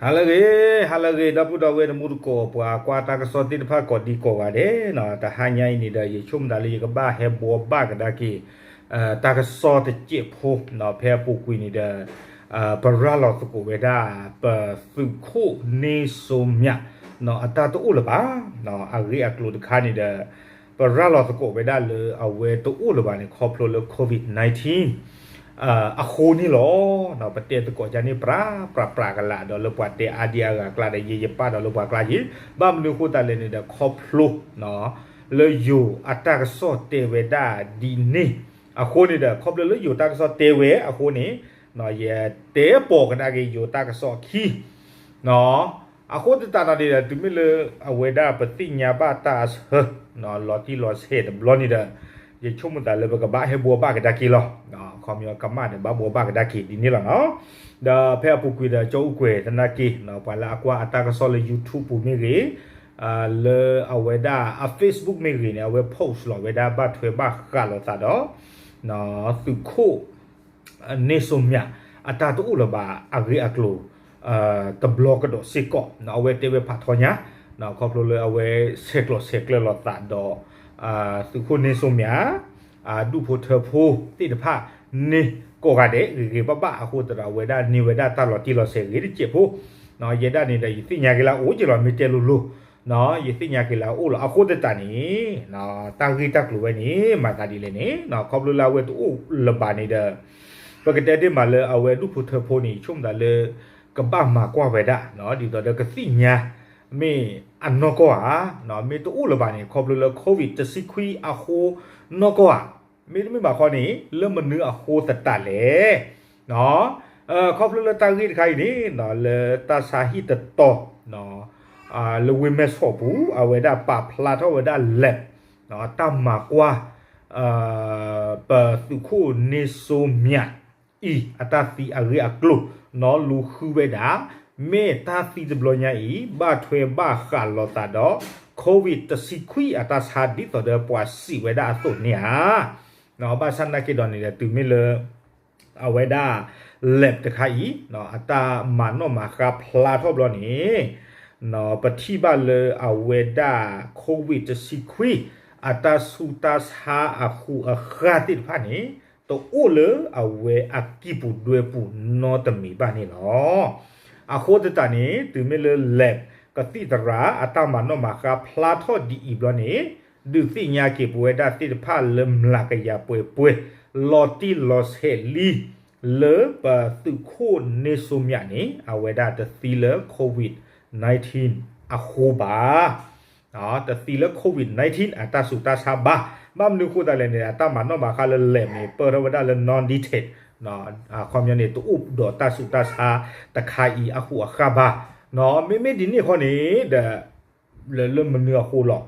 ဟါလၢအဂ့ၤ, ဟါလၢအဂ့ၤ ဒီပုၢ်ဒီဝဲၢ်တံၤသကိး ပှၤကွၢ်တၢ်ကစီၣ်သ့ၣ်တဖၣ်ကိးဒံကိးဂၤဒဲး, တဟါညါအံၤန့ၣ်ဒီး ယဆိကမိၣ်သးလၢယကဘၣ်ဟဲဘှီဘၣ်ကဒါက့ၤ တၢ်ကစီၣ်တစဲးဖိ ဖဲအပူၤကွံာ်န့ၣ်ဒီး ပရၤလီၤသကိးဝဲဒၣ် ပသုးခိၣ်န့ၢ်စိမၠး အတၢ်တအိၣ်လၢၤဘၣ်, အဂ့ၢ်အကျိၤတခါန့ၣ်ဒီး ပရၤလီၤသကိးဝဲဒၣ်လၢအဝဲတအိၣ်လၢၤဘၣ်န့ၣ် ခီဖျိလၢ COVID nineteen အဃိန့ၣ်လီၤ. ပတဲသကိးကန့ၣ် ပြးပြးပြးကလာ်ဒီး လၢပှၤတဲအါဒံအါဂၤအကျါဒီး ယဲယပာ်ဒီးလၢပှၤကျါယံၤ, ဘၣ်မနုၤအဃိသတးလဲၣ်န့ၣ်ဒီး ခီဖျိ လၢယိၤအတၢ်ကစီၣ်တဲဝဲဒၣ်ဒ်န့ၣ်အဃိန့ၣ်ဒီး ခီဖျိလၢယိၤတၢ်ကစီၣ်တဲဝဲအဃိန့ၣ် ယတဲပိာ်ကဒါက့ၤယိၤတၢ်ကစီၣ်အခံ အဃိသတးဒီးန့ၣ်ဒီး တုၤမ့ၢ်လၢအဝဲဒၣ်ပသ့ၣ်ညါဘၣ်တၢ်အဆၢ လီၤတံၢ်လီၤဆဲးတဘျီန့ၣ်ဒီး ယဆိကမိၣ်သးလၢပကဘၣ်ဟဲဘှီဘၣ်ကဒါက့ၤလီၤ. ခီပညီကမၣ်ဒီးဘၣ်ဘှီဘၣ်ကဒါက့ၤဒ်န့ၣ်လီၤနီၤ. ဒီးဖဲအပူၤကွံာ်ဒီး ကၠီအူကွဲၤသနာ်က့ ပှၤလၢအကွၢ်အတၢ်ကစီၣ်လၢ YouTube ပူၤမ့ၢ်ဂ့ၤ, လၢအဝဲဒၣ်အ Facebook မ့ၢ်ဂ့ၤန့ၣ် အဝဲ post လီၤဝဲဒၣ်ဘၣ်ထွဲဘၣ်ဃးလိာ်သးဒီး သုးခိၣ် န့ၢ်စိမၠး အတၢ်တအိၣ်လၢၤဘၣ်အဂ့ၢ်အကျိၤ တဘျီကဒီးစ့ၢ်ကီး အဝဲတဲဝဲဖးထီညါ ခီဖျိလၢအဝဲဆဲးကျိးဆဲးကျၢလိာ်သးဒီး သုးခိၣ်န့ၢ်စိမၠး ဒူၣ်ဖိထၢဖိသ့ၣ်တဖၣ်န့ၣ် ကိးဂၤဒဲးဂ့ၤဂ့ၤဘၣ်ဘၣ်အဃိသတးဒီး အဝဲဒၣ်န့ၢ်ဝဲဒၣ်တၢ်လီၤတံၢ်လီၤဆဲးဂ့ၤတစဲးဖိ ယဲဒၣ်န့ၣ်ဒီး ယသ့ၣ်ညါက့ၤလၢအအိၣ်က့ၤလီၤ မ့ၢ်တဲလိၤလိၤ ယသ့ၣ်ညါက့ၤလၢအအိၣ်လီၤ အဃိသတးန့ၣ် တၢ်ဂ့ၢ်တၢ်ကျိၤဝဲန့ၣ် မၤသးဒ်လဲၣ်န့ၣ် ခီဖျိလၢအဝဲတအိၣ်လၢၤဘၣ်န့ၣ်ဒီး ပကတဲတ့ၢ်မးလၢအဝဲဒူၣ်ဖိထၢဖိန့ၣ် ယဆိကမိၣ်သးလၢ ကဘၣ်မၤကွၢ်ဝဲဒၣ် ဒ်သိးဒီးကသ့ၣ်ညါ မ့ၢ်အနီၢ်ကီၢ်ဧါ, မ့ၢ်တအိၣ်လၢၤဘၣ်န့ၣ် ခီဖျိလၢ COVID တဆံခွံအဃိနီၢ်ကီၢ်ဧါ, မ့တမ့ၢ်ဘၣ်ခီန့ၣ် လၢမနုၤအဃိသတးလဲၣ် ခီဖျိလၢတၢ်ဂ့ၢ်တခါအံၤန့ၣ် လၢတၢ်ဆါဟံၣ်တတီၤ လၢဝ့ၢ်မဲၢ်ဆီးပူၤ အဝဲဒၣ်ပာ်ဖျါထီၣ်ဝဲဒၣ် lab တၢ်မၤကွၢ် ပသုးခိၣ်န့ၢ်စိမၠးအံၤ အတၢ်သံအဂ့ၢ်အကျိၤ နီလူဃုဝဲဒၣ် မ့ၢ်တၢ်သံတဘျီညါအံၤ ဘၣ်ထွဲဘၣ်ဃးလိာ်သးဒီး COVID တဆံခွံအတၢ်ဆါ ဒ်သိးဒီးပှၤစံးဝဲဒၣ်အသိးန့ၣ်ဧါ. ဘၣ်ဆၣ်သနာ်က့ဒီးန့ၣ်ဒီး တုၤမ့ၢ်လၢ အဝဲဒၣ် lab တခါအံၤ အတၢ်မၤနီၣ်မၤဃါဖျါထီၣ်ဘျီန့ၣ် ပထံၣ်ဘၣ်လၢအဝဲဒၣ် COVID တဆံခွံ အတၢ်ဆူးတၢ်ဆါအဃူအဃာ်သ့ၣ်တဖၣ်န့ၣ် တအိၣ်လၢအဝဲအကံၢ်ပူၤဒွဲပူၤနီတမံၤဘၣ်န့ၣ်လီၤ. အဃိသတးန့ၣ် တုၤမ့ၢ်လၢ lab ကသံၣ်သရၣ်အတၢ်မၤနီၣ်မၤဃါဖျါထီၣ်ဒ်အံၤဘျီန့ၣ် ဒုးသ့ၣ်ညါက့ၤပဝဲဒၣ်သ့ၣ်တဖၣ်လၢမျးကယၤပှဲၤပှဲၤ လီၤတံၢ်လီၤဆဲးလံ လၢပသုးခိၣ်န့ၢ်စိမၠးန့ၣ် အဝဲဒၣ်တသံလၢ COVID nineteen အဃိဘၣ် တသံလၢ COVID nineteen အတၢ်ဆူးတၢ်ဆါဘၣ်. ဘၣ်မနုၤအဃိသတးလဲၣ်န့ၣ် အတၢ်မၤနီၣ်မၤဃါလၢ lab န့ၣ် ပၢၢ်ထီၣ်ဝဲဒၣ်လၢ non-detect အခီပညီန့ၣ် တအိၣ်ဒီးတၢ်ဆူးတၢ်ဆါတခါအံၤအဃူအဃာ်ဘၣ်. မ့မ့ၢ်ဒ်န့ၣ်အဃိန့ၣ်ဒီး လၢ လၢမနုၤအဃိလီ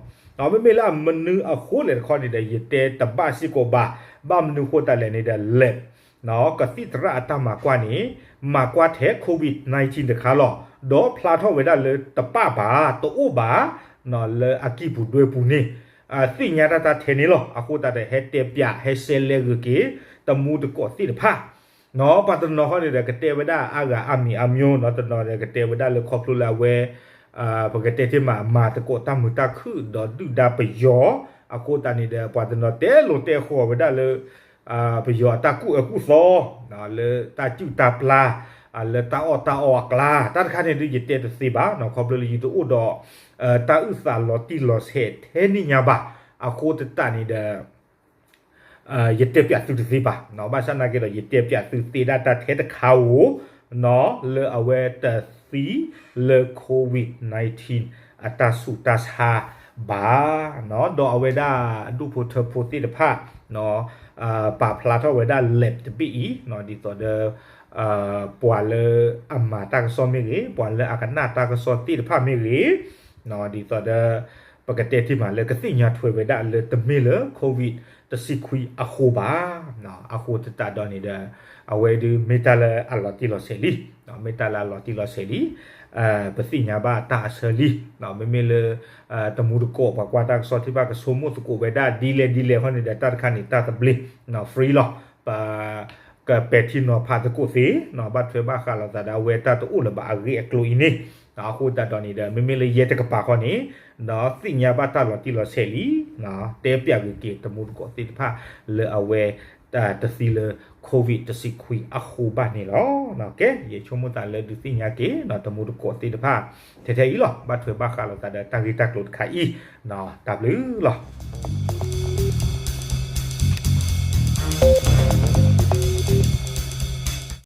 ၤ. မ့မ့ၢ်လၢအမနုၤအဃိလဲၣ်တခီန့ၣ်ဒီး ယတဲတဘၣ်စ့ၢ်ကီးဘၣ်. ဘၣ်မနုၤအဃိသတးလဲၣ်န့ၣ်ဒီး lab ကသံၣ်သရၣ်အတၢ်မၤကွၢ်န့ၣ် မၤကွၢ်ထဲ COVID nineteen တခါလီၤ. ဒီးဖျါထီၣ်ဝဲဒၣ်လၢတပၣ်ဘၣ် တအိၣ်ဘၣ် လၢအကံၢ်ပူၤဒွဲပူၤန့ၣ် သ့ၣ်ညါတၢ်တၢ်ထဲန့ၣ်လီၤ. အဃိသတးဒီး ဟဲတဲပၠး ဟဲရှဲလဲဂ့ၤက့ၤ တမူတကိးသ့ၣ်တဖၣ် ပှၤတနီၤဃီန့ၣ်ဒီး ကတဲဝဲဒၣ်အါဂၤအါမံၤအါမျိၤ နီတနီၤဒီး ကတဲဝဲဒၣ်လၢခီဖျိလၢအဝဲ ပကတဲတ့ၢ်မး မၤသကိးတၢ်မုာ်တၢ်ခုၣ် ဒီးဒုၣ်ဒါပယီၤ အဃိသတးန့ၣ်ဒီး ပှၤတနီၤတဲလိၤတဲဃီၤဝဲဒၣ်လၢ ပယီၤအတၢ်ကူၣ်အၢကူၣ်သီ လၢတၢ်စုၣ်တၢ်ပျၢ် လၢတၢ်အီၣ်တၢ်အီအကျါ တၢ်တခါန့ၣ်ဒုး ယတဲတသ့ဘၣ် ခီဖျိလၢယတအိၣ်ဒီး တၢ်အုၣ်သးလီၤတံၢ်လီၤဆဲးထဲန့ၣ်ညါဘၣ်. အဃိသတးန့ၣ်ဒီး ယတဲပၠးသုတသ့ဘၣ်. ဘၣ်ဆၣ်သနာ်က့ဒီး ယတဲပၠးသုသ့ဒၣ်တၢ်ထဲတခါဧိၤ လၢအဝဲတသံလၢ COVID nineteen အတၢ်ဆူးတၢ်ဆါဘၣ်. ဒီးအဝဲဒၣ်ဒူၣ်ဖိထၢဖိသ့ၣ်တဖၣ် ပာ်ဖျါထီၣ်ဝဲဒၣ် lab တဘ့ၣ်အံၤ ဒ်သိးဒီး ပှၤလၢအမၤတၢ်ကစီၣ်မ့ၢ်ဂ့ၤ ပှၤလၢအကနၣ်တၢ်ကစီၣ်သ့ၣ်တဖၣ်မ့ၢ်ဂ့ၤ ဒ်သိးဒီး ပကတဲတ့ၢ်မးလၢကသ့ၣ်ညါထွဲဝဲဒၣ်လၢတမ့ၢ်လၢ COVID တဆံခွံအဃိဘၣ်. အဃိသတးဒီးန့ၣ်ဒီး အဝဲဒုးမ့ၢ်တၢ်လၢအလီၤတံၢ်လီၤဆဲးလံ, မ့ၢ်တၢ်လၢအလီၤတံၢ်လီၤဆဲးလံ, ပသ့ၣ်ညါဘၣ်တၢ်အဆၢလံ. မ့မ့ၢ်လၢ တမူတကိးပှၤကွၢ်တၢ်ကစီၣ်ထံၣ်ဘၣ်ကဆိကမိၣ်သကိးဝဲဒၣ်ဒ်လဲၣ်ဒ်လဲၣ်ဃီန့ၣ်ဒီး တၢ်တခါန့ၣ်တၢ်သဘျ့ free လီၤ. ပ ပဲာ်ထံနီၤဖးသကိးသ့, ဘၣ်ထွဲဘၣ်ဃးလိာ်သးဒီးအဝဲတၢ်တအိၣ်လၢၤဘၣ်အဂ့ၢ်အကျိၤအံၤန့ၣ်, အဃိသတးဒီးန့ၣ်ဒီး မ့မ့ၢ်လၢယဲတကပၤဃီန့ၣ်, သ့ၣ်ညါဘၣ်တၢ်လီၤတံၢ်လီၤဆဲးလံ, တဲပျးဂ့ၤက့ၤတမူတကိးသ့ၣ်တဖၣ်လၢအဝဲ တသံလၢ COVID တဆံခွံအဃိဘၣ်န့ၣ်လီၤ. ကဲ ယဆိကမိၣ်သးလၢဒုးသ့ၣ်ညါက့ၤ တမူတကိးသ့ၣ်တဖၣ် ထဲထဲအံၤလီၤ. ဘၣ်ထွဲဘၣ်ဃးလိာ်သးဒီးတၢ်ဂ့ၢ်တၢ်ကျိၤတခါအံၤ, တၢ်ဘျုးလီၤ.